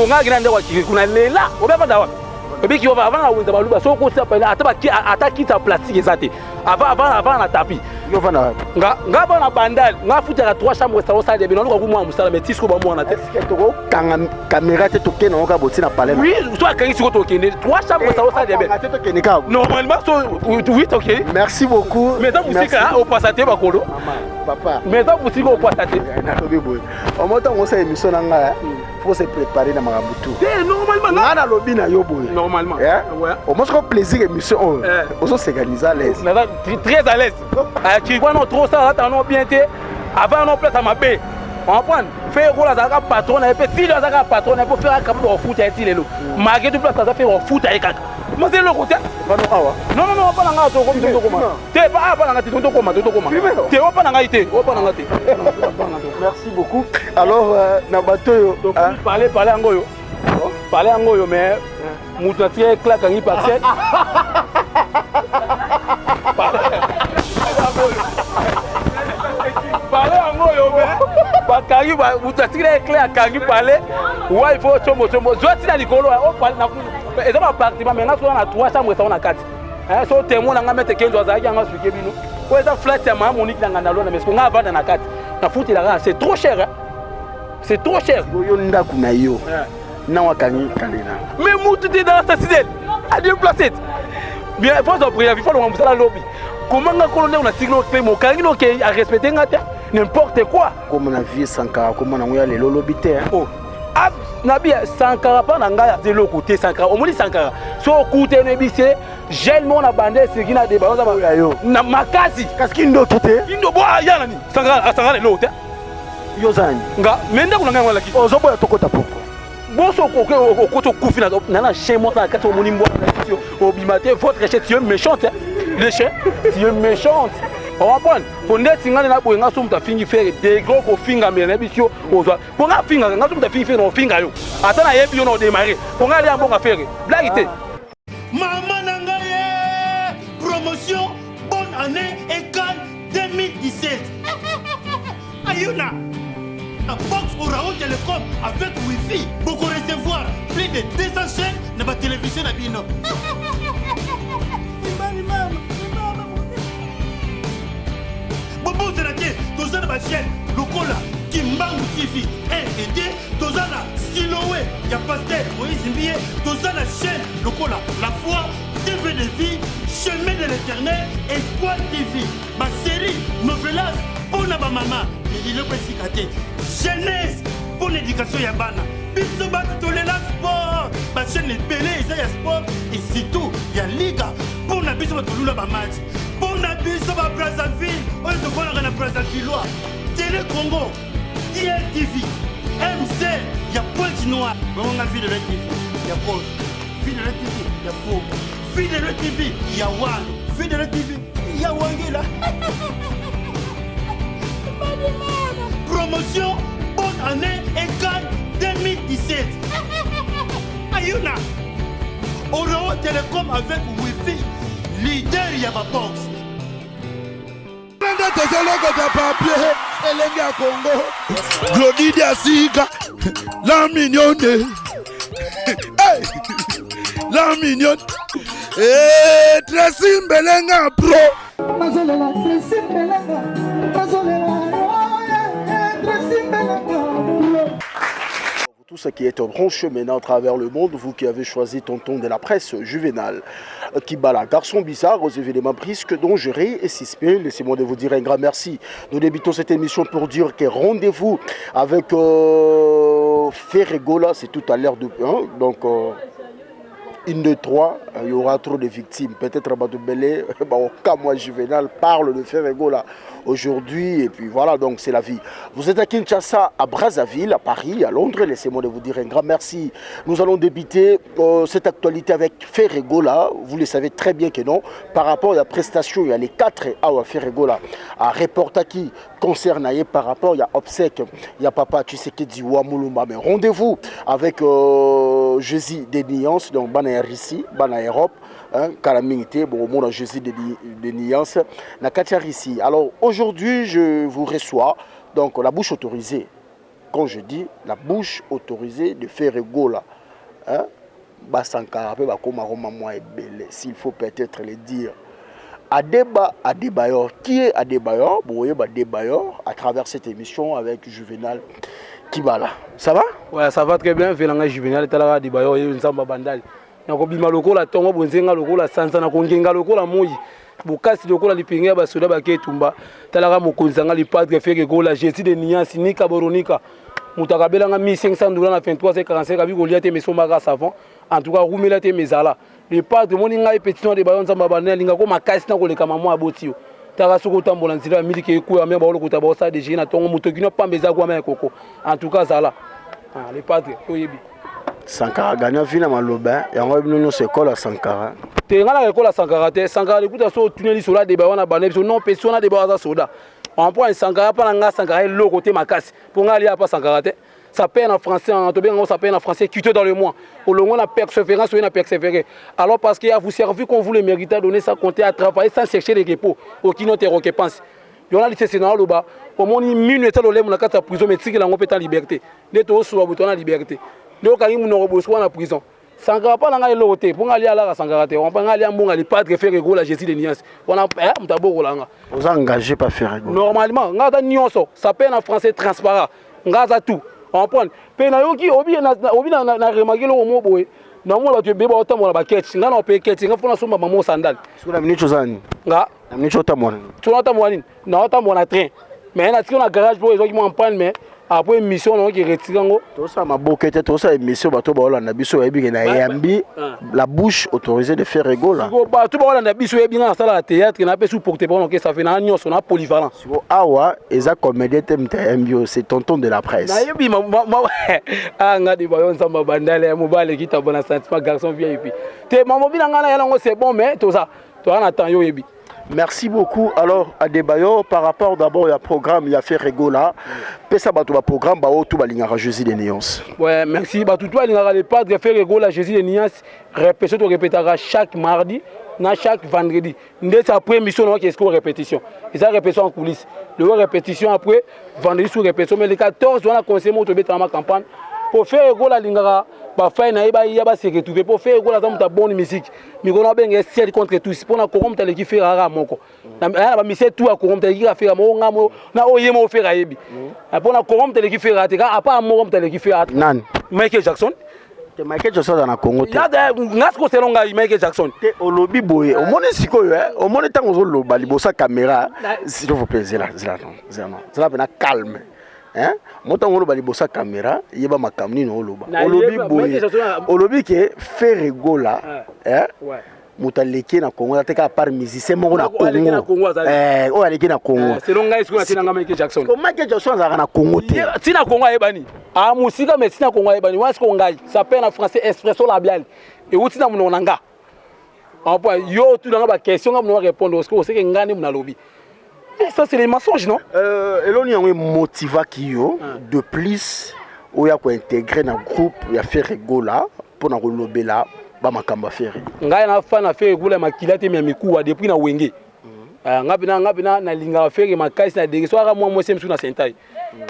Mpo ngai akenda ndako ya Kirikou na lela obe avanda wapi? Ebiki ova avanda na wenza baluba soki okosi pale ata ba ata kiti ya plastique eza te. Avant avant avant na tapis. Yo vanda wapi? Nga nga bana bandal nga futaka 3 chambres salon salle de bain naluka ku mwana mosala mais tisco ba mwana te. Est-ce que tokokanga caméra te tokende yango kaka botie na palais? Oui, so akangi siko tokende 3 chambres salon salle de bain. Te tokende kaka. Normalement so oui tokende. Merci beaucoup. Mais eza mosika opasa te bakolo. Papa. Mais eza mosika opasa te. Nalobi boye. Omo ntango osala émission na ngai faut se préparer na makambo tout. Te normalement nga nalobi na yo boye. Normalement. Omo soko plaisir émission oyo. Ozo s'organiser à l'aise. Naza très à l'aise. Kiri wana trop ça ata no bien te. Avant no place ya mabe. Comprendre? Ferre Gola azalaka patron na ye mpe tilo azalaka patron na ye mpo Ferre akaba kofuta ye ti lelo. Malgré tout place aza Ferre kofuta ye kaka. Mose eloko te. Pano awa. Non non non, pa na ngai tokomi tokoma. Te pa pa na ngai te tokoma tokoma. Te opa na ngai te, opa na ngai te. Merci beaucoup. Alors na bato oyo parler parler yango oyo. Parler yango oyo mais moto atie claque angi parcelle. Parler yango oyo mais bakangi moto atikili eclair akangi parler wa il faut combo combo zwa ntina likolo eza ba appartement mais nga soza na 3 chambre esango na kati. So témoin na nga maître Kenzo azalaki yango expliquer bino oyo eza flat ya mama Monique na nganda lona mais nga avanda na kati nafutelaka, c'est trop cher hein? C'est trop cher. Yo ndako na yo nango akangi kalela. Mais mutu te dans sa citadelle a déplacé bien faut so prière, faut longa mosala lobi comment nga kolo ndeko na sikilo clé mokangi noke a respecter nga te, n'importe quoi. Komona vie Sankara, komona yango ya lelo lobi te. Oh, nabi Sankara mpa na ngai aza eloko te. Sankara omoni Sankara so okute noyebi se gel moko na bande esiki na deba yo na makasi. Kasi kindoki te. Kindo bo aya nani Sankara asangana eloko te. Yo ozani? Nga me ndako na ngai walaki. Ozoboya tokota pourquoi? Boso okoti okufi na chien moko na kati omoni mbwa na obima te. Votre chien, tu es méchante, le chien, tu es méchante, ocomprendre? Po ndeti ngai na boye nga so moto afingi Ferre degré kofingamela na biso ozwa mpo nga afingaka nga so moto afingi Ferre na ofinga yo ata nayebi yo na odémarre mpo nga alia mbongo Ferre blague te. Mama na ngai ye, promotion bonne année ekan 2017 ayuna na box Orao Telecom avec wifi, boko recevoir plus de 200 chaînes na batelevizio na bino. Mibali mama bobosana te, toza na bachaîne lokola Kimbangu TV 1 et 2, toza na Silowe ya pasteur Moïse Mbiye, toza na chaîne lokola La Foi TV de vie, Chemin de l'Éternel, Espoir TV, basérie novelas mpo na bamama, eloko esika te, jeunesse mpo na éducation ya bana. Biso bato tolela sport, bachaîne ebele eza ya sport et surtout ya liga mpo na biso bato tolula bamatch. Mpo na biso ba Brazzaville oyo tofandaka na Brazzavillois, Télé Congo, DLTV, MC ya Pointe Noire, bongonga Ville de TV ya Pose, Ville de TV ya Fogo, Ville de TV ya Wano, Ville de TV ya Wangila. Promotion bonne année ekan 2017 ayuna Orao Telecom avec wifi, leader ya babox. Nde tozolokota papier elenge ya Kongo Glodi Diasika la mignonne, hey! La mignonne. Hey, Tracy Mbelenga pro. Nazolela Tracy Mbelenga, nazolela Tracy Mbelenga pro. Tout ce qui est en branche maintenant à travers le monde, vous qui avez choisi Tonton de la presse, Juvénal Kibala, garçon bizarre aux événements brisques, dangereux et suspects, laissez-moi de vous dire un grand merci. Nous débutons cette émission pour dire que rendez-vous avec Ferre Gola, c'est tout à l'heure de... Hein, donc... une, deux, trois, il y aura trop de victimes. Peut-être bato ebele, bon, quand moi Juvénal parle de Ferre Gola aujourd'hui, et puis voilà, donc c'est la vie. Vous êtes à Kinshasa, à Brazzaville, à Paris, à Londres, laissez-moi de vous dire un grand merci. Nous allons débuter cette actualité avec Ferre Gola, vous le savez très bien que non, par rapport à la prestation, il y a les quatre à Ferre Gola, à reporter qui concerne par rapport, il y a obsèque, il y a papa Tshisekedi wa Mulumba, mais rendez-vous avec Jésus des Nuances, donc bana Russie, bana Europe, hein, kala mingi te, bon, au Jésus des Nuances, na kati ya Russie. Alors aujourd'hui, je vous reçois, donc la bouche autorisée. Quand je dis la bouche autorisée de Ferre Gola, hein, ba Sankara pe bakoma koma mwa ebele, s'il faut peut-être le dire. Adeba Adebayor, qui est Adebayor? Boyeba Adebayor à travers cette émission avec Juvenal Kibala. Ça va? Ouais, ça va très bien. Velanga Juvenal talaka Adebayor ye nzamba bandali. Nakobima lokola tongo bonzenga lokola sanza na kongenga lokola moi. Bokasi lokola lipinga ya basoda bake etumba. Talaka mokonzi anga le padre Ferre Gola, Jésus de Nias, Nika Boronika. Moto akabelanga 1500 dollars na 23h45 abi kolia te mesombaka savon. En tout cas rumela te mezala. Le padre moni ngai petit no Adebayor nzamba bana alinga ko makasi na koleka mama aboti yo. Taka soki otambola nzela ya miliki ekwea me baolokota baosala DG na tongo moto kino pamba eza kwama ya koko. En tout cas zala. Ah, le padre oyebi. Sankara gagna vie na maloba yango bino nyonso ekole ya Sankara. Te nga na ekole ya Sankara te. Sankara likuta so otuneli sola Adebayor wana bana biso non pesi wana Adebayor aza soda. En point Sankara pa na nga Sankara eloko te makasi. Po nga alia pa Sankara te. Ça paie en français, en tout bien, ça paie en français, quitter dans le mois. Au long, la persévérance, on a persévéré. Alors, parce qu'il a vous servi qu'on vous le mérite, donner ça, compter à travailler sans chercher les repos. Aucune autre récompense. Yona lisese na oloba, omoni minu etalo lemu na kati ya prison, mais tikela yango mpe ta liberté. Nde tozosuba boto na liberté. Nde okangi monoko boye soki na prison. Sankara mpa na ngai eloko te, mpo ngai alia alaka Sankara te. Mpo ngai alia mbongo le padre Ferre Gola Jésus de Nuance. Wana moto abokola nga. Oza engagé par Ferre Gola. Normalement, ngai aza nyonso, ça paie en français transparent. Ngai aza tout. Comprendre? Mpe nayoki obi na obi na na remarquer eloko moko boye. Namona bato ebele baotambola ba ketch. Ngai na opaye ketch, ngai mpo nasomba mamo sandale. Soki na minute oza nini? Nga Na minute otambola nini? Soki natambola nini? Naotambola na train. Mais natiki na garage mpo ezwaki mwa panne mais après émission nayoki retire yango. Tosala maboke te, tosala émission bato baolanda biso bayebi ke na yambi la bouche autorisée de Ferre Gola. Siko bato baolanda biso yebi nga nasalaka théâtre na pe sous porte parole ok ça fait na nyonso na polyvalent. Siko awa eza comédien te moto ayambi yo, c'est tonton de la presse. Nayebi ma ma ah nga de bayo nzamba bandale ya mobali kita bona sentiment garçon VIP. Te maman bina nga na yango c'est bon mais toza toza na temps yo yebi. Merci beaucoup. Alors, Adebayo, par rapport d'abord au programme, il y a Ferre Gola. Pesa bato ba programme ba otu balingaka Jésus de Nuance. Ouais, merci. Bato tout balingaka le padre Ferre Gola Jésus de Nuance. Répétition to répétera chaque mardi na chaque vendredi. Ndeti après mission na qu'est-ce que répétition. Et ça répétition en coulisses. Le répétition après vendredi sous répétition mais le 14 on a conseillé moto beta ma campagne. Pour Ferre Gola lingaka ba fay na ye ba ya ba se retrouver pour Ferre Gola za muta bonne musique. Mikolo abenge seul contre tous pona Congo mutu aleki Ferre kaka moko. Na ba mise tout ya Congo mutu aleki kaka Ferre moko nga mo na oye mo Ferre ayebi. Pona Congo mutu aleki Ferre te kaka apa moko mutu aleki Ferre. Nani? Michael Jackson. Te Michael Jackson aza na Congo te. Nga siko selon ngai Michael Jackson. Te olobi boye omoni sikoyo eh omoni ntango ozoloba liboso ya caméra s'il vous plaît zela zela non zela non zela pena calme. Hein? Moto ngo oloba liboso ya caméra yeba makambo nini oloba. Olobi boye olobi ke Ferre Gola eh moto aleki na Congo ate kaka par musicien moko na Congo eh oyo aleki na Congo. Selon ngai sikoyo atina ngai Michael Jackson. Ko Michael Jackson azalaka na Congo te. Tina Congo ayebani. Ah musika mais tina Congo ayebani. Wana sikoyo ngai ça perd na français expresso labial. Euti na monoko na nga. Apa yo otuna nga ba question nga monoko répondre parce que oseke nga nde nalobi. Mais ça c'est les mensonges non? Eloni yango emotivaki yo de plus oya ko intégrer na groupe ya Ferre Gola mpona kolobela ba makambo ya Ferre. Ngai na fan na Ferre Gola makila te ya mikuwa depuis na Wenge. Nga pena nga pena nalingaka Ferre makasi na dege so aka mwa mwasi mosusu na sentai.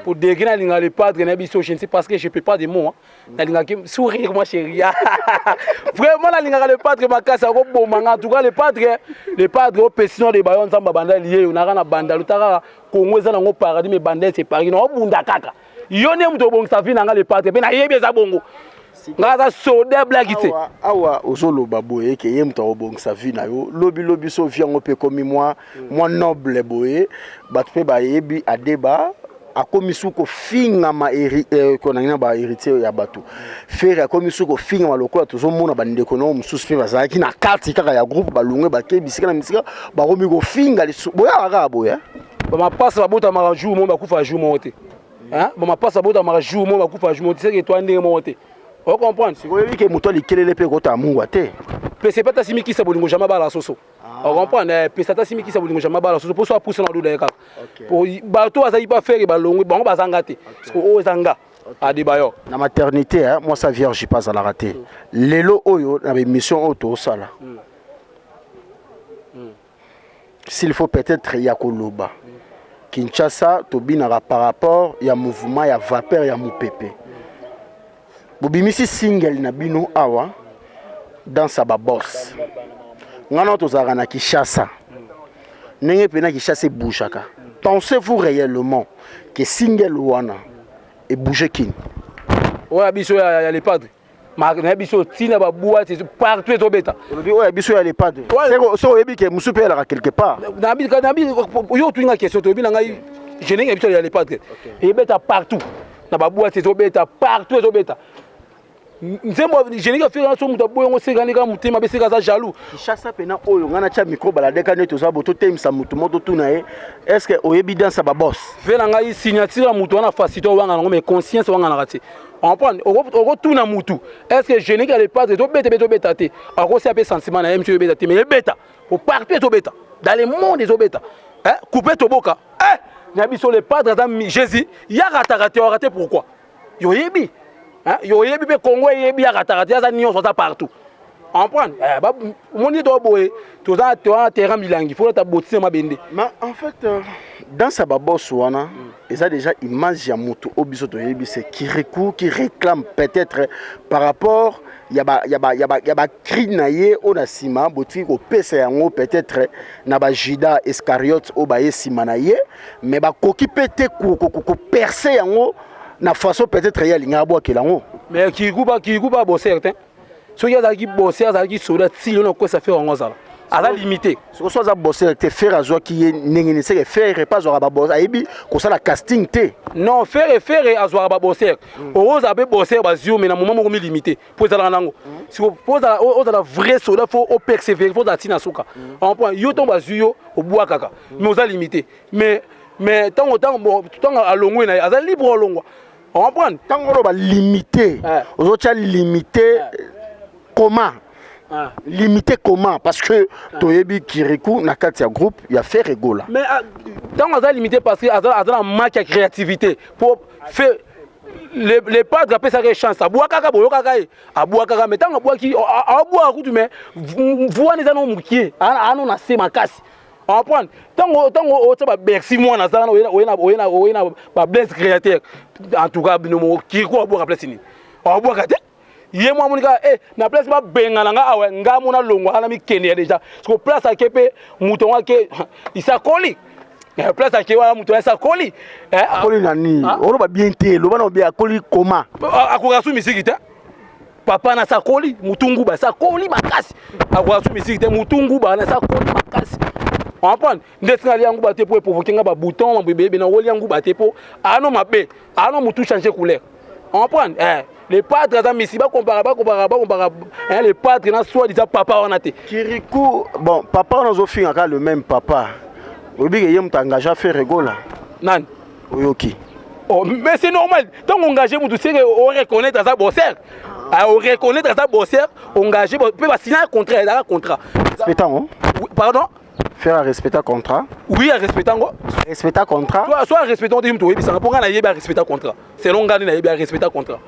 Pour dege nalingaka le padre na biso je ne sais parce que je peux pas de mots. Nalingaki sourire moi chérie. Vraiment nalingaka le padre makasi akoboma nga en tout cas le padre le padre opesi no de bayo nzamba banda liye yo naka na banda lutaka Congo eza nango paradis mais banda c'est paradis na obunda kaka. Yo nde moto obongisa vie na nga le padre pe nayebi eza bongo. Nga aza soda blague te. Awa, awa ozoloba boye ke ye moto akobongisa vie na yo lobi lobi so vie yango mpe ekomi mwa mwa noble boye bato mpe bayebi Adeba akomi su kofingama konangi na ba héritier ya bato Ferre akomi su kofingama lokola tozomona bandeko na yo mosusu mpe bazalaki na kati kaka ya groupe balongwe bake bisika na bisika bakomi kofinga lisusu boyaka kaka boye. Bamapasa babotamaka jour moko bakufa jour moko te. Bamapasa babotamaka jour moko bakufa jour moko te seke toa ndenge moko te. O comprendre? Sikoyo oyebi ke moto alikelele mpe ekotala mungwa te. Pese pe ata simikisa bolingo jamais bala soso. O comprendre? Pese ata simikisa bolingo jamais bala soso poso apusa na duda ye kaka. Po bato bazali pa Ferre balongwe bango bazanga te. Sikoyo oyo eza nga Adebayor. Na maternité mwasi ya vierge mpe azalaka te. Lelo oyo na émission oyo tosala. S'il faut peut-être ya koloba. Kinshasa tobinaka par rapport ya mouvement ya vapeur ya mopepe. Bobimisi single na bino awa danse ya baboss. Nga na tozalaka na Kinshasa, ndenge mpe na Kinshasa ebougeaka, pensez-vous réellement que single wana ebouge kini? Oyo ya biso ya Le Padre na biso ntina baboîte partout ezobeta. Olobi oyo ya biso ya Le Padre, so oyebi ke mosusu mpe elaka quelque part. Yo otuninga question, toyebi na ngai générique ya biso ya Le Padre ebeta partout na baboîte, ezobeta partout, ezobeta nzembo générique afika. So moto aboyongo, sekani kaka motema beseka, aza jaloux. Kinshasa mpena oyo ngai natya micro baladeka nde toza bo totemisa motu moko, totuna ye: est ce que oyebi danse ya baboss? Ve na ngai, signature ya motu wana facilité owanga nango, mais conscience owanganaka te. Comprendre, okotuna mutu: est ce que générique ya Le Padre ezobeta mpe ezobeta te? Akosia mpe sentiment na ye mosu, ezobeta te, mais ebeta po partout ezobeta, dans le monde ezobeta. Coupe toboka na biso Le Padre aza Jésus, yakataka te, oka te. Pourquoi? Yoyebi, yoyebi mpe Congo eyebi, yakataka te, aza nyonso, aza partout. Comprendre, omoni to boye toza na terrain milangi, faut ta botise mabende. Mais en fait, danse ya baboss wana eza déjà image ya moto oyo biso toyebi, c'est Kirikou qui réclame peut-être par rapport ya bacri na ye oyo na nsima botiki kopesa yango peut-être na bajudas Iscariote oyo baye nsima na ye, mais bakoki mpe te kopercer yango na façon peut-être ye alingaka abwakela yango. Mais Kirikou ba bosser te. Soki azalaki bosser, azalaki soda ti lelo, nakosa Ferre yango azala, aza limité. Soko so aza bosser te, Ferre azwaki ye ndenge nini? Seke Ferre epe azwaka babosser, ayebi kosala casting te? Non, Ferre azwaka babosser. Okozala mpe bosser, bazwi yo, mais na moment moko mi limité mpo ezalaka nango. Siko po ozala vrai soda, faut opersévérer, faut ozala ntina suka en point. Yo ntango bazwi yo, obwakaka, mais oza limité. Mais ntango alongwe na ye, aza libre olongwa, comprendre. Ntango oloba limité, ozotya limité comment? Limité comment? Parce que toyebi Kirikou na kati ya groupe ya Ferre Gola. Mais ntango aza limité, parce que aza na manque ya créativité. Po fait le padre apesaka ye chance, abwakaka, boyokaka ye abwakaka. Mais ntango abwaki, abwaka kutu, mais wana eza no mokie, ano na se makasi, comprendre. Ntango otya babercy, mwana aza wana, oye na bablaise créateur. En tout cas, bino moko, Kirikou abwaka place nini? Abwaka te. Ye mwa amoni kaka na place babengana nga awa, nga mona longwa wana, mikende ya déjà. Siko place ake mpe moto yango ake isakoli place ake wana, moto wana akoli. Akoli na nini? Oloba bien te, loba na obi akoli koma. Akoka su misiki te. Papa na sakoli mutungu, basakoli makasi, akoka su misiki te. Mutungu bana sakoli makasi, comprendre. Nde tina alia nguba te mpo eprovoke nga babouton mambo ebele na olia nguba te, mpo ano mabe ano mutu changer couleur, comprendre. Le padre aza misi, bakompara le padre na soi disant papa wana te. Kirikou, bon, papa wana ozofinga kaka le même papa, oyebi ke ye moto engage Ferre Gola. Nani? Oyoki? Oh, mais c'est normal, ntango engage mutu, seke oreconnaître aza bosser, oreconnaître aza bosser, engage mpe basina contrat, ezalaka contrat. Respecte yango. Pardon? Ferre arespecta contrat? Oui, arespecte yango. Respecta contrat. So arespecte ngo te, moto oyebisanga mpo ngai nayebi arespecta contrat. Selon ngai nde nayebi arespecta contrat.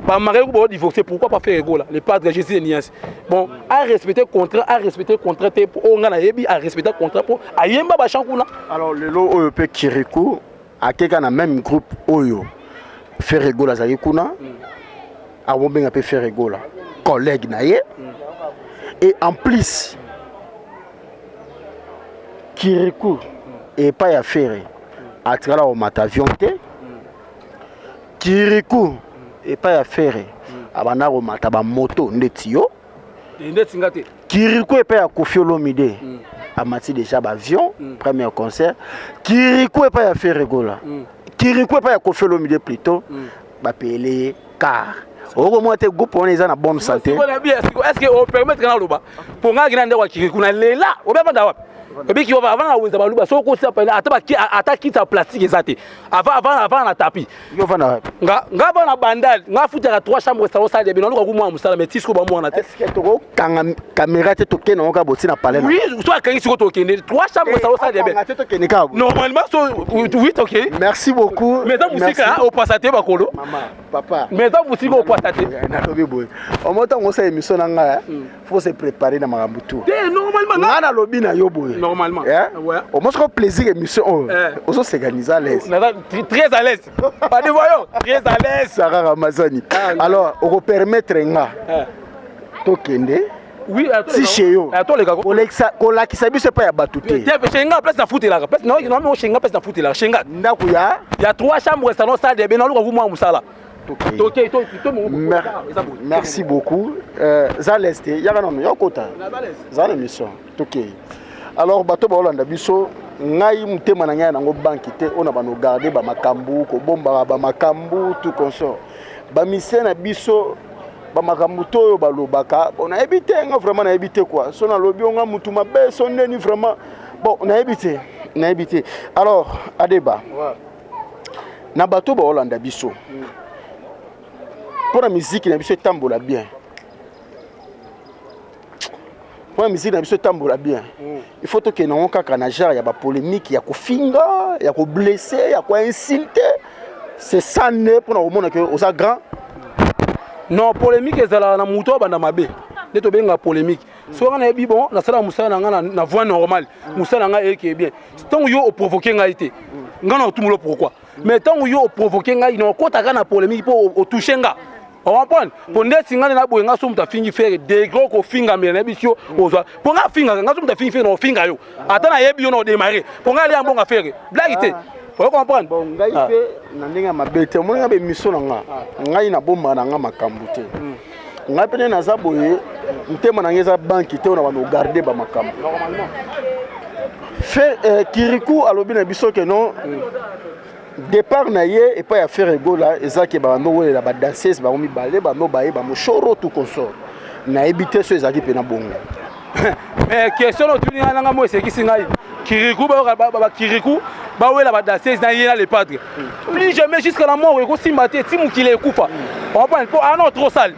Bamarié ko divorcer, pourquoi pas Ferre Gola, le padre Jésus Nias? Bon, a respecté contrat, a respecté contrat te. Oyo ngai nayebi, a respecté contrat mpo ayemba bachan kuna. Alors lelo oyo mpe Kirikou akeka na même groupe oyo Ferre Gola azalaki kuna, akobenga mpe Ferre Gola collègue na ye. Et en plus, Kirikou epai ya Ferre atikala komata avion te. Kirikou epai ya Ferre abanda komata bamoto ndeti yo. Ndeti nga te. Kirikou epai ya Kofi Olomide amati déjà baavion, premier concert. Kirikou epai ya Ferre Gola, Kirikou epai ya Kofi Olomide plutôt, bapeyele ye car. Okomona te groupe wana eza na bonne santé. Est ce que opermettre na loba mpo ngaki na ndeko ya Kirikou na lela obe avanda wapi? Obiki avant na wenza baluba, soki okotisa pene, ata kiti ya plastique eza te, avant na tapis. Yo ovanda wapi? Nga va na Bandal, nga futaka trois chambres, salon, salle de bain. Naluka ku mwana mosala, mais tisiko bamwana te. Est ce que tokokanga caméra te, tokende yango kaka botie na palais? Oui, so akangi siko, tokende trois chambres, salon, salle de bain. Te, tokende kaka. Normalement so oui, tokei. Merci beaucoup. Mais eza mosika, opasa te bakolo. Mama, papa. Mais eza mosika, opasa te. Nalobi boye, omo ntango osala émission na ngai, faut se préparer na makambo tout. Te, normal. Normalement, Nga nalobi na yo boye. Normalement. Eh? Ouais. Au moins soko plaisir émission oyo. Eh. Ozoseka à l'aise. Naza très à l'aise. Pas de voyons, très à l'aise. Sarah Ramazani. Ah, non. Alors, okopermettre nga Eh. tokende Oui, si chez yo. Toleka. Kolakisa biso epai ya bato te. Te, chez nga place na futelaka. Place non, non, chez nga place na futelaka. Chez nga. Ndako ya Il y a trois chambres, salon, salle de bain, naluka mwa mosala. tokei. Toke, to to mo. Merci beaucoup. Za leste, yaka nano, yokota. Za na mission. Tokei. Alors bato baolanda biso, ngai motema na ngai nango banki te oyo na bano garde bamakambo, kobombaka bamakambo, tout consort. Bamise na biso bamakambo to oyo balobaka, bon, nayebi te, nga vraiment nayebi te quoi. So nalobi onga mutu mabe so ndeni, vraiment, bon, nayebi te, nayebi te. Alors Adeba, na bato baolanda biso, mpo na miziki na biso etambola bien, mpo na miziki na biso etambola bien, il faut tokende yango kaka na genre ya bapolémique, ya kofinga, ya koblesser, ya koinsulter, c'est ça nde mpona komona ke oza grand? Non, polémique ezalaka na moto abanda mabe nde tobengaka polémique. Soki nga nayebi, bon, nasala mosala na nga na voie normale, mosala na ngai eyeke bien. Ntango yo oprovoquer ngai te, ngai na otumolo pourquoi? Mais ntango yo oprovoquer ngai, na okɔtaka na polémique mpo otoucher nga, ocomprendre? Mpo ndeti ngai na boye, nga so moto afingi Ferre, degré okofingamela, nayebi si yo ozwa mpo nga afingaka nga. So moto afingi Ferre, na ofinga yo, ata nayebi yo, na odémarrer, mpo ngai alia mbongo Ferre, blague te, oyo comprendre? Bon, ngai mpe na ndenge ya mabe te, omoni nga baémission na nga, ngai nabombaka na nga makambo te. Ngai mpe nde naza boye, motema na ngai eza banki te oyo na bano garde bamakambo. Fe Kiriku alobi na biso ke non, départ na ye epai ya Ferre Gola ezalaki bando welela badanseuse bango mibale, bando baye bamoshoro, tout consort. Nayebi te so ezalaki mpena bongo. Mais question na otuni ngai nanga mo esekisi ngai. Kiriku, bakiriku bawela badanseuse na ye na Le Padre, plus jamais, jusqu'à la mort, ekosimba te ti mokili ekufa, comprendre? Mpo ano trop sale,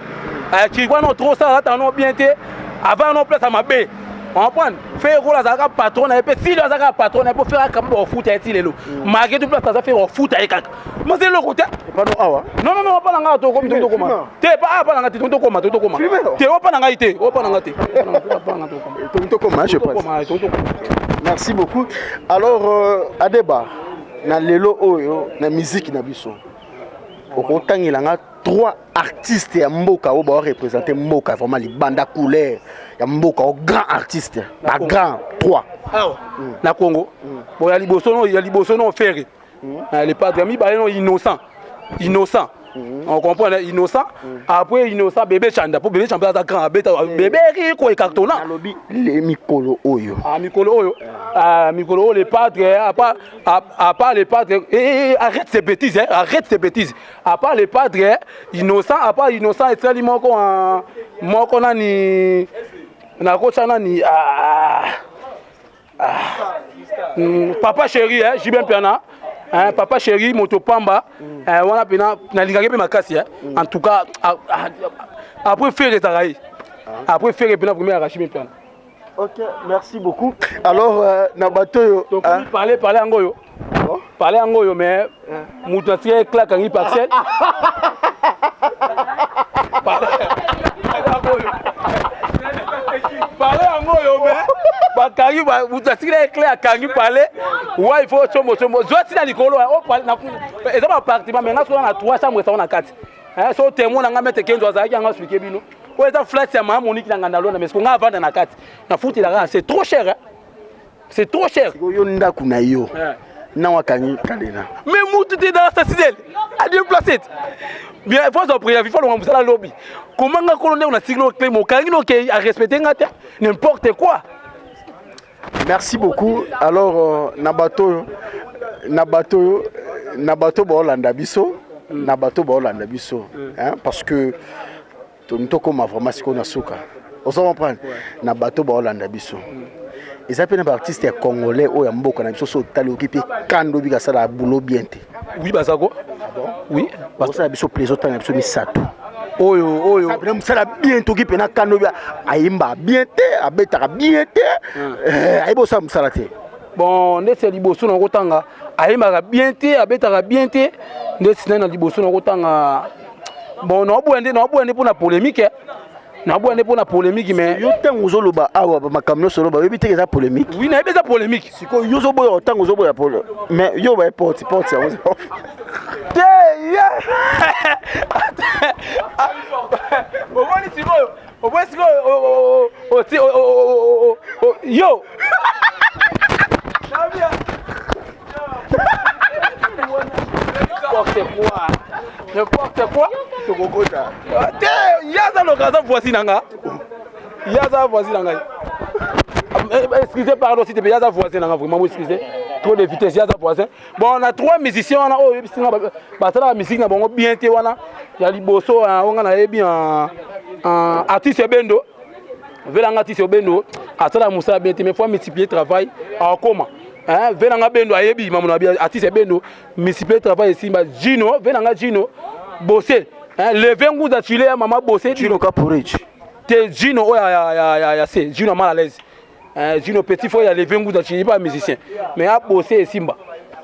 Kiriku ano trop sale, alata ano bien te, avant ano place ya mabe, comprendre? Ferre Gola azalaka patron na ye mpe silo, azalaka patron na ye mpo Ferre akamba bafuta ye ti lelo, malgré tout place aza, Ferre ofuta ye kaka masi eloko te. Pano awa. Non, non, non, opa na ngai, tokomi, tokoma te pa apa na ngai te, tokoma, tokoma te, opa na ngai te, opa na ngai te. Tokoma, je pense. Merci beaucoup. Alors Adeba, na lelo oyo na musique na biso, okotangela nga trois artistes ya mboka oyo baoreprésente mboka vraiment libanda, couleur ya mboka, o grand artiste, bagrand trois. Awa na Congo, bon, ya liboso no, ya liboso no Ferre Le Padre. Ya mibale no Innocent, Innocent, on comprend, Innocent. Après Innocent, Bébé Chanda, po Bébé Chanda aza grand, abeta Bébé Riko ecartonna. Nalobi le mikolo oyo. Ah, mikolo oyo, ah, mikolo oyo, Le Padre. À part Le Padre, eh, eh, arrête ces bêtises, hein, arrête ces bêtises. À part Le Padre, Innocent, à part Innocent, esali moko moko nani nakotya nani, ah, ah. Papa Chéri, hein, JB Mpiana, hein, Papa Chéri, moto pamba, hein, wana mpena nalingaki mpe makasi, hein. En tout cas, après Ferre ezalaka ye, après Ferre mpena premier arashi Mpiana. Ok, merci beaucoup. Alors na bato oyo Donc parler, parler yango oyo, parler yango oyo, mais moto atika éclat, akangi parcelle. Parler yango oyo, mais bakangi moto atikila éclat, akangi parler wa, il faut sombo sombo zwa ntina likolo. Eza baappartement, mais nga soki na trois chambre esango na kati, so témoin na nga maître Kenzo azalaki yango, expliquer bino oyo eza flat ya mama Moniki na nganda lona, mais nga avanda na kati, nafutelaka, c'est trop cher, hein? C'est trop cher. Yo ndako na yo na wakangi kalena. Mais mutu te dans sa sidel a déplacé bien, faut so préavis, faut longa mosala lobi. Comment nga kolo ndeko na sikilo clé mokangi no ke a respecter nga te, n'importe quoi. Merci beaucoup. Alors na bato baolanda biso, na bato baolanda biso, hein, parce que tokóma vraiment sikoyo na suka, ozo comprendre? Na bato baolanda biso, eza mpe na baartiste ya congolais oyo ya mboka na biso, so otali oki mpe kando obi kasala boulot bien te? Oui, bazako, oui. Osala biso plaisir, otala na biso misato. Oyo pena mosala bien, toki mpena kando obi ayemba bien te, abetaka bien te, ayebi osala mosala te. Bon, ndeti ya liboso na kotanga, ayembaka bien te, abetaka bien te, ndeti nani na liboso na kotanga? Bon, naoboya nde, naoboya nde mpona polémique. Naboya nde mpo na polémique, mais Yo, ntango ozoloba awa, makambo nyonso oloba, oyebi teke eza polémique? Oui, nayebi eza polémique. Sikoyo yo ozoboya, ntango ozoboya pole, mais yo baye porte porte yango. Te, ye omoni sikoyo, omoni sikoyo oti yo. N'importe quoi, n'importe quoi. Tokokota. Te, ye aza loka, aza voisin na nga, ye aza voisin na ngai. Excusez, pardon, s'il te plaît, ye aza voisin na nga, vraiment, excusez, trop de vitesse. Ye aza voisin. Bon, na trois musiciens wana oyo oyebisi nga basalaka musique na bango bien te wana, ya liboso oyo nga nayebi, artiste Ebendo velanga. Artiste Obendo asalaka mosala bien te, mais faut multiplier travail, akoma velanga. Bendo ayebi mamono abi artiste Bendo, multiplier travail, esimba. Jino velanga, Jino Bose, leve nguza chile ya mama Bose. Jino Caporich? Te, Jino oyo ya se Jino mal à l'aise, Jino petit frère ya leve nguza chile, pas musicien, mais abose, esimba,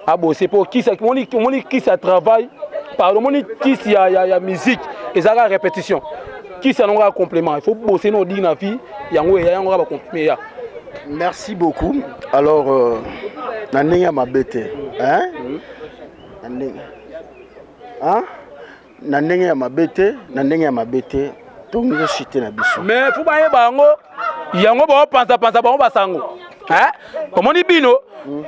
abose po kisi. Omoni kisi ya travail, pardon, omoni kisi ya musique ezalaka répétition. Kisi yango kaka complément, il faut bosser na odiki na vie yango eya, yango kaka bacomprimé ya. Merci beaucoup. Alors na ndenge ya mabe te, hein? Na ndenge, hein? Na ndenge ya mabe te, na ndenge ya mabe te, tongi chite na biso. Mais faut bayeba yango, yango baopanzapanza bango basango. Omoni bino,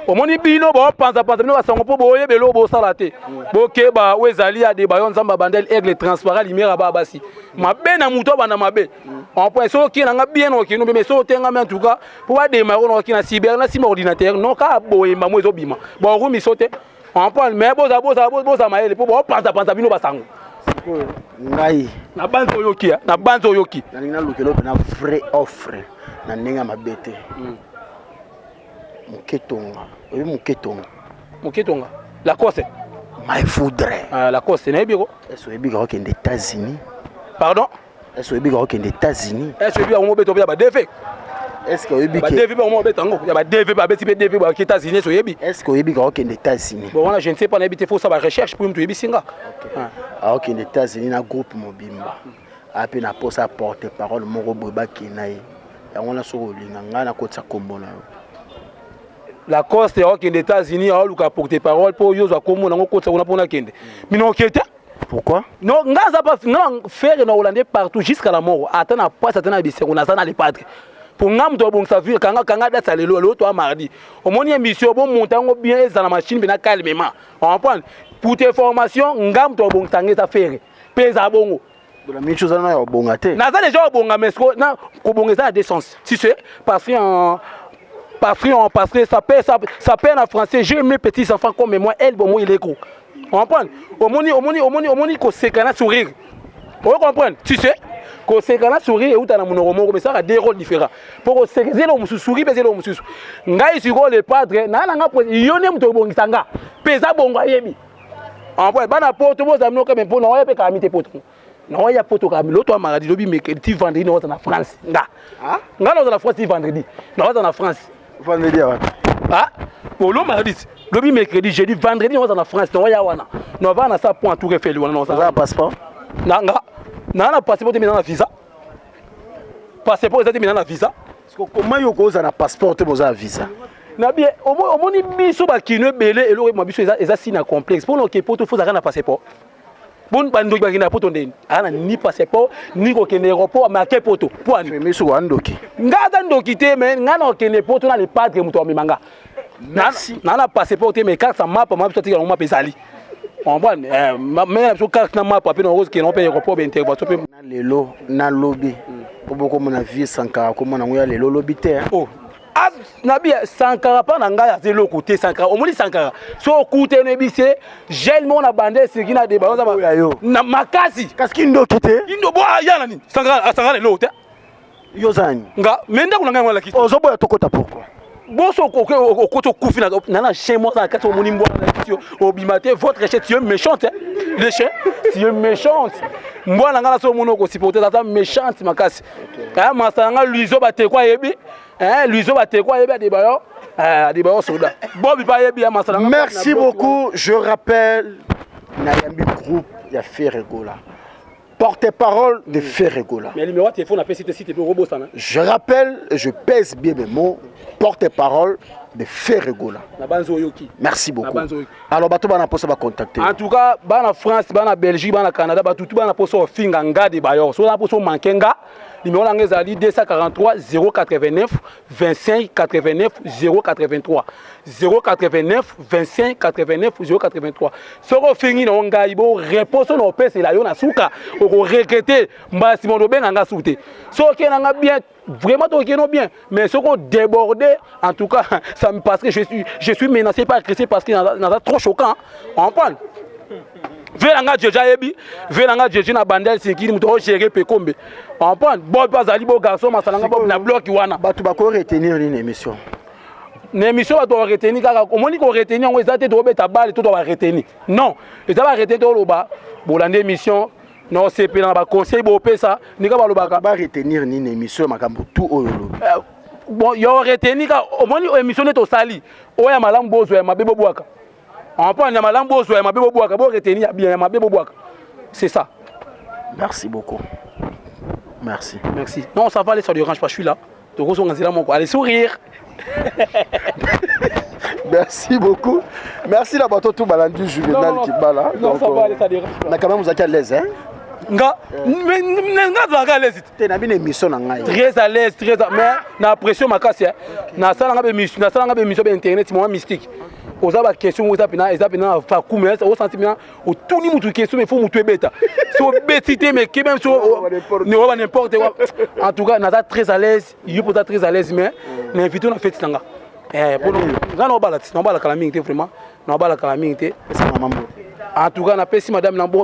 omoni bino baopanzapanza bino basango mpo boyeba eloko bosala te. Bokeba, oyo ezali ya deba yo Nzambe abandeli aigle transparent, lumière ya baa basi mabe na moto abanda mabe en point. Soki okei nanga bien, okende bien, mais soki otengami, en tout cas mpo badema yango, nakoki na cyber, na nsima ordinateur no kaka boyemba mo ezobima baorumiso te en point. Mais boza boza boza mayele mpo baopanzapanza bino basango. Sikoyo ngai Na banzi oyoki, na banzi oyoki. Nalingi nalukela mpena vraie offre na ndenge ya mabe te. Moketonga, oyebi Moketonga? Moketonga Lacoste. My foudre. Ah, Lacoste, nayebi ko. Ese oyebi kaka okende États-Unis? Pardon? Ese oyebi kaka okende États-Unis? Ese oyebi yango mobeta ya ba DV? Est ce que oyebi? Ba DV bango mobeta yango ya ba DV, babeti mpe DV, baki États-Unis, ese oyebi? Est ce que oyebi kaka okende États-Unis? Bon, wana je ne sais pas, nayebi te, faut osala ba recherche mpo mutu oyebisi nga. Aokende États-Unis na groupe mobimba, ape na posa porte parole moko boye, bakenda ye yango wana. Soki olinga, ngai nakotisa kombo na yo. Lacoste aokende États-Unis, aoluka porte parole mpo yo ozwa kombo nango, okotisa kuna mpona akende mino oke te. Pourquoi? Non, nga aza pas nga Ferre na hollandais partout jusqu'à la mort, ata na pasi, ata na bisengo, naza na le padre. Mpo nga moto abongisa vie. Kanga, kanga date ya lelo. Lelo toa mardi. Omoni émission, bomonta yango bien, ezala machine mpena calmement, comprendre. Pour tes formations, nga moto abongisa nga eza Ferre mpe eza bongo. Na miniti oza na ya obonga te. Naza déjà obonga, mais na kobonga eza na deux sens, tu sais, parce que en parce que en parce que ça peut en français, j'ai mes petits enfants comme moi, elle, bon, moi il est gros, comprendre. Omoni, omoni, omoni, omoni koseka na sourire, o comprendre, tu sais, koseka na sourire euta na monoko moko, mais saka deux rôles différents. Mpo koseka eza eloko mosusu, sourire mpe eza eloko mosusu. Ngai sikoyo le padre naa na nga, yo nde moto obongisa nga mpe eza bongo, ayebi en bana poto bozala bino kame mpo naoya mpe kaka mi te poto, naoya poto kaka loto ya mardi, lobi mercredi ti vendredi naoza na France. Nga naoza na France ti vendredi, naoza na France. Vendredi ya wapi? Ah olo mardi, lobi mercredi, jeudi, vendredi naoza na France. Naoya wana, naovaa na sa point tour Eiffel wana. Naoza passeport? Na nga naa na passeport te, mina na visa. Passeport eza te, mina na visa. Koma yo koza na passeport te, boza na visa? Na bien, omoni biso bakino ebele, eloko eboma biso eza si na complexe. Mpona oke poto, faut ozalaka na passeport. Bon, bandoki bakende na poto ndeni aza na ni passeport, ni kokende aéroport make poto po ani? Miso wa ndoki. Nga aza ndoki te, mais nga na okende poto na le padre moto amema nga. Na passeport te, mais carte ya mapa ma biso atikala yango, mapa ezali, comprendre, mais na biso carte na mapa mpe na okokende mpe aéroport, baintervention mpe. Na lelo nalobi mpo bokomona vie Sankara, komona yango ya lelo, olobi te. Oh, nabi Sankara mpa na ngai aza eloko te. Sankara, omoni Sankara, so okute noyebi se gel moko na bande esiki na deba na makasi. Kasi kindoki te. Kindo bo aya na nini? Sankara, Sankara na eloko te. Yo oza nani? Nga me ndako na ngai yango alakisi. Ozoboya tokota, pourquoi? Boso okoti, okufi na chien moko na kati. Omoni mbwa na yo, obima te. Votre chien, tu es méchante, le chien, tu es méchante. Mbwa na ngai na so omoni, okosupporte, aza méchante makasi. Aya masa na ngai Luizo Bateko ayebi, Luizo Bateko ayebi Adebayo, Adebayo soda Bobi mpe ayebi ya masa na. Merci beaucoup. Je rappelle, nayambi groupe ya Ferre Gola. Porte-parole de Ferre Gola. Mais numéro ya téléphone apesi te, si te mpe okobosana. Je rappelle et je pèse bien mes mots, porte-parole de Ferre Gola. Na banzi oyoki. Merci beaucoup. Na banzi oyoki. Alors bato bana posa ba contacter. En tout cas, bana France, bana Belgique, bana Canada, batutu bana posa ofinga nga de bayor. So na posa manquer nga, numéro na nga ezali 243 089 25 89 083. 089 25 89 083. Soki ofingi na yo ngai, bo réponse na opesela yo na suka, oko regretter mbala sima obenga nga su te. Soki na nga bien, vraiment tokeno bien, mais soki odéborde, en tout cas, ça me parce que je suis menacé par Christ, parce que naza trop choquant, comprendre. Ve na nga jeje ayebi, ve na nga jeje na bandel sinkini, moto ogere pekombe, comprendre. Bo mpe azali bo garçon masala nga bo na bloki wana. Bato bako retenir nini émission? Na émission, bato baretenir kaka, omoni, koretenir yango eza te tokobeta bale to to baretenir, non, eza baretenir toloba bolanda émission na osepela na baconseil bopesa ndenge balobaka. Ba retenir nini émission, makambo tout oyo olobi? Bon, yo retenir ka, omoni, émission nde tosali oyo ya malamu, bozwa ya mabe bobwaka, emprendre ya malamu, bozwa ya mabe bobwaka, boretenir ya bien, ya mabe bobwaka, c'est ça. Merci beaucoup. Merci. Merci. Non, ça va aller, ça dérange pas, je suis là, tokozonga nzela moko, allez, sourire. Merci beaucoup. Merci na bato tout balandi Juvenal Kibala. Non, ça va aller, ça dérange pas. Mais quand même, vous êtes à l'aise, hein? Nga, mais nga azalaka à l'aise. Te, na bino émission na ngai. Très à l'aise, très à... mais na pression makasi, nasalanga bémission, nasalanga bémission ba internet mwa mystique, oza baquestion moko eza mpena, eza mpena vacuum, osanti mpena otuni mutu question, mais faut mutu ebeta, so obeti te, mais ke même so oba n'importe quoi. En tout cas, naza très à l'aise, yo mpo oza très à l'aise, mais na invité na feti nanga nga naobala ti naobala kala mingi te, vraiment naobala kala mingi te. En tout cas, napesi madame na po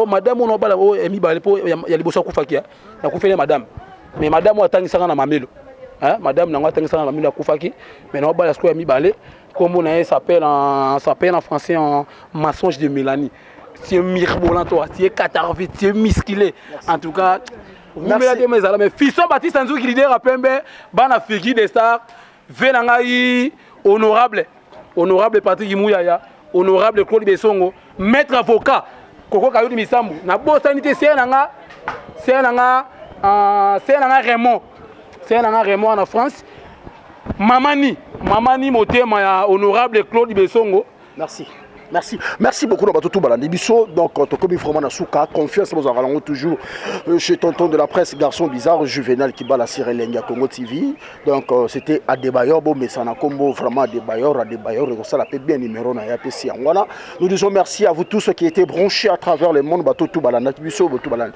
madame oyo naobala oyo ya mibale, mpo ya liboso akufaki, nakufeli madame, mais madame oyo atangisaka na mamelo, madame nango atangisaka na mamelo, akufaki, mais naobala sikoyo ya mibale. Kombo na ye s'appelle en français en mensonge de Mélanie. Tu es mirobolant, toi, tu es catarvé, tu es musclé. En tout cas, rumela te, ezala mais Fiston Baptiste Nzuki, leader ya pembe, bana figi des stars, ve na ngai honorable Patrick Muyaya, honorable Claude Besongo, maître avocat Koko Kayodi Misambu, nabosani te ser na nga, ser na nga, ser na nga Raymond, ser na nga Raymond na France, mamani mamani motema ya honorable Claude Besongo. Merci. Merci. Merci beaucoup na bato tout balandi biso. Donc tokomi vraiment na suka. Confiance bozalaka nango toujours chez tonton de la presse, garçon bizarre Juvenal Kibala sur Elengi ya Congo TV. Donc c'était Adebayor Bomesana kombo, vraiment Adebayor, Adebayor ekosala pe bien numéro na ya pesi yango wana. Nous disons merci à vous tous qui étaient branchés à travers le monde, bato tout balanda biso, bato balanda.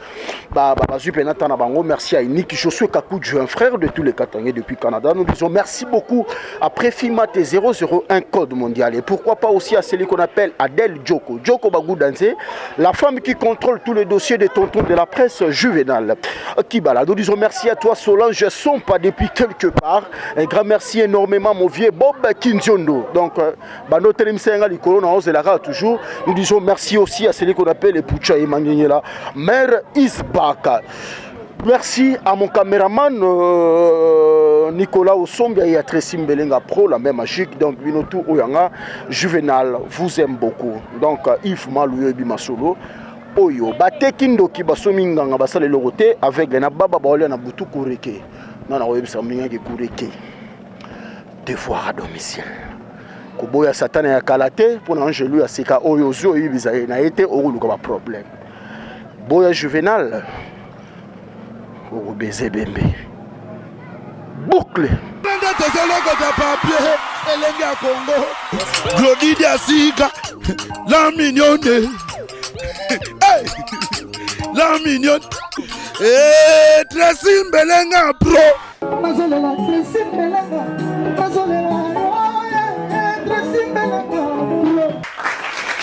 Ba ba bazui pe na tana bango. Merci à Nick Josué Kakoudju, un frère de tous les Katangais depuis Canada. Nous disons merci beaucoup à Préfimate 001 code mondial et pourquoi pas aussi à celui qu'on appelle Adèle Djoko. Djoko Bagoudanze, la femme qui contrôle tous les dossiers des tontons de la presse Juvénal Kibala. Nous disons merci à toi Solange Sompa depuis quelque part. Un grand merci énormément mon vieux Bob Kinziondo. Donc bano telemisa likolo na ozelaka toujours. Nous disons merci aussi à celui qu'on appelle Pucha Emmanuela, maire Isbaka. Merci à mon caméraman Nicolas Osombia et à Tracy Mbelenga Pro, la même magique. Donc, Binotou Oyanga, Juvenal vous aime beaucoup. Donc, Yves Malouye Bimasolo, Oyo, Bateki Ndoki, Basomi Nganga, Basale Lorote, avec les Nababa Baolia na Butu Kureke. Non, non, oyebisa mingaki Kureke. Devoir à domicile. Koboya satana ya kala te mpona angelu ya sika oyo ozwi oyebisa ye na ye te, okoluka baproblème. Boya Juvenal, okobeze bembe boucle. Nde tozolokota papier elenge ya Congo, Glodidi asika la mignonne, hey! La mignonne, hey, Tracy Mbelenga pro. Nazolela Tracy Mbelenga, nazolela Tracy Mbelenga.